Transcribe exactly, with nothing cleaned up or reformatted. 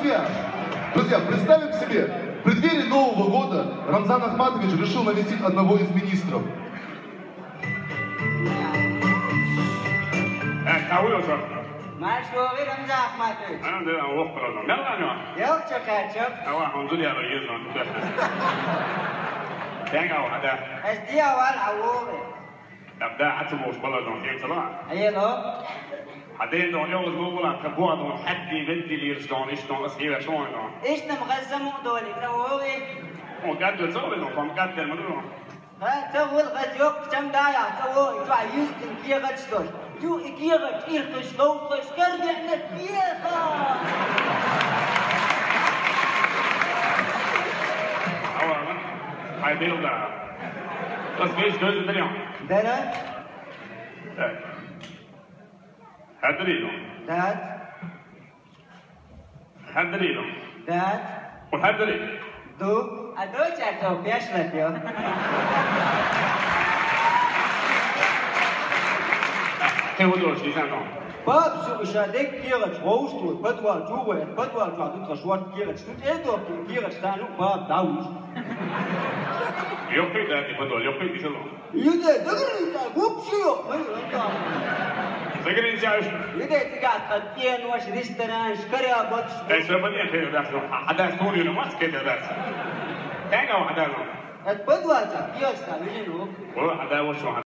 Друзья, представим себе, в преддверии Нового года Рамзан Ахматович решил навестить одного из министров. Э, Савуев, что? Марш вогӀийла, Рамзан Ахматович. А, да, вохкалаза. Мел ван? Ялх чакхача. Ава, он зуд яла еза. Тяга ва, да. Ас диавал авогӀе. Абда, ацу мош балазон, тем сала. Аело. Хьаден дон йовз лугула, кабуа дон, хьадди, ведди лирш дон, иш дон, ас хира шон дон. Иш нам газзаму доли, на вогӀе. О, гадду цо бе дон, фам гаддер маду дон. Ха, ца вул газ йоккхачам дая, ца во, ича юстин кегӀач дош. Ю и кегӀач ирхиш, ловхиш, кардехна кегӀа. Ава, хай бел да. Тас веш дойду дарьям. Дара? Так. Хадри, ну. Так. Хадри, ну. Так. Хадри. Ду. А доча то пешла пьё. Ты удош, не знаю. Баб су иша дек кегӀач, вовш тур, подвал чугӀе, подвал чугӀе, тут хаш варт кегӀач, тут эдо кегӀач, сану баб давуш. Йохи да, ты подвал, йохи, ты шалом. Юде, загринца, губчио, мы, ранка. Загринца, аш. Юде, тига, тхат, пьен, ваш, ресторан, шкаря, бот. Эй, свободен, хе, да, что, а, а, да, что, не, ну, маски, да, да. Тяга, а, да, ну. От подвала, пьёшь, там, или, ну. О, а, да, вот что,